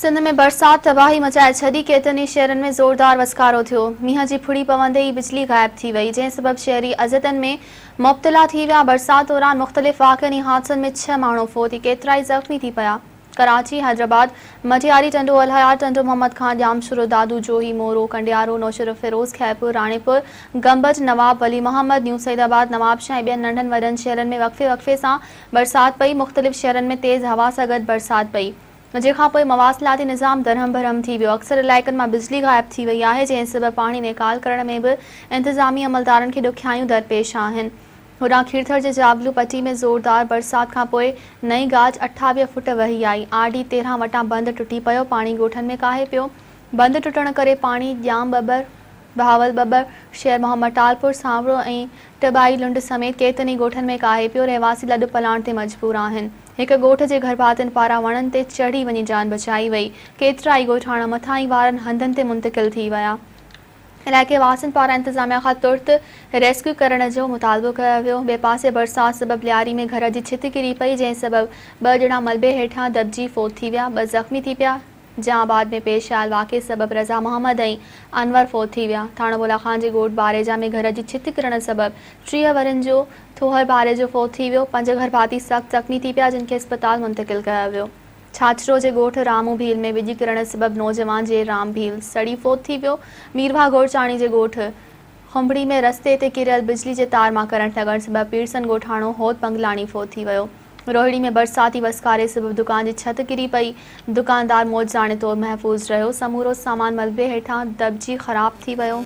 سنڌ ۾ برسات تباهي مچائي ڇڏي، ڪيترن ئي شهرن ۾ زوردار وسڪارو ٿيو، مينهن جي ڦڙي پوندي ئي بجلي غائب ٿي وئي، جنهن سبب شهري اذيتن ۾ مبتلا ٿي ويا، برسات دوران مختلف واقعن ۽ حادثن ۾ ڇهه ماڻهو فوت ۽ ڪيترائي زخمي ٿي پيا، ڪراچي، حيدرآباد، مٽياري، ٽنڊو الهيار، ٽنڊو محمد خان، ڄامشورو، دادو، جوهي، مورو، ڪنڊيارو، نوشهروفيروز، خيرپور، راڻيپور، گمبٽ، نواب ولي محمد، نيو سعيد آباد، نوابشاهه ۽ ٻين ننڍن وڏن شهرن ۾ وقفي وقفي سان برسات پئي، مختلف شهرن ۾ تيز هوا سان گڏ برسات پئي. جنهن کان پوء مواصلاتي نظام درهم برهم ٿي ويو، اڪثر علائقن مان بجلي غائب ٿي وئي آهي، جنهن سبب پاڻي نيڪال ڪرڻ ۾ به انتظامي عملدارن کي ڏکيائيون درپيش آهن. هوڏانهن کيرٿر جي جابلو پٽي ۾ زوردار برسات کان پوء نئين گاج 28 فوٽ وهي آئي، آر ڊي 13 وٽان بند ٽٽي پيو، پاڻي ڳوٺن ۾ ڪاهي پيو، بند ٽٽڻ ڪري پاڻي ڄام ٻٻر، بهاول ٻٻر، شير محمد ٽالپر، سانوڙو ۽ ٽٻائي لنڊ سميت ڪيترن ئي ڳوٺن ۾ ڪاهي پيو، رهواسي لڏ پلاڻ تي مجبور آهن. هڪ ڳوٺ جي گهرڀاتين پاران وڻن تي چڙهي وڃي جان بچائي وئي. ڪيترائي ڳوٺاڻا مٿانهين وارن هنڌن تي منتقل ٿي ويا. علائقي واسين پاران انتظاميا کان ترت ريسڪيو ڪرڻ جو مطالبو ڪيو ويو. ٻئي پاسي برسات سبب لياري ۾ گهر جي ڇت ڪري پئي، جنهن سبب ٻه ڄڻا ملبي هيٺان دٻجي فوت ٿي ويا، ٻه زخمي ٿي پيا. جان آباد ۾ پيش آيل واقعي سبب رضا محمد ۽ انور فوت ٿي ويا. ٿاڻو بولا خان جي ڳوٺ باريجا ۾ گهر جي ڇت ڪرڻ سبب 30 ورهين جو ٿوهر باريجو فوت ٿي ويو، پنج گهرڀاتي سخت زخمي ٿي پيا جن کي اسپتال منتقل ڪيو ويو. ڇاڇرو جي ڳوٺ رامو ڀيل ۾ وڄ ڪرڻ سبب نوجوان جي رام ڀيل سڙي فوت ٿي ويو. ميرواهه گورچاڻي جي ڳوٺ کنڀڙي ۾ رستي تي ڪريل بجلي جي تار مان ڪرنٽ لڳڻ سبب پيرسن ڳوٺاڻو هوت بنگلاڻي فوت ٿي ويو. روهڙي ۾ برساتي وسڪاري سبب دڪان جي ڇت ڪري پئي، دڪاندار معجزاڻي طور محفوظ رهيو، سمورو سامان ملبي هيٺان دٻجي خراب ٿي ويو.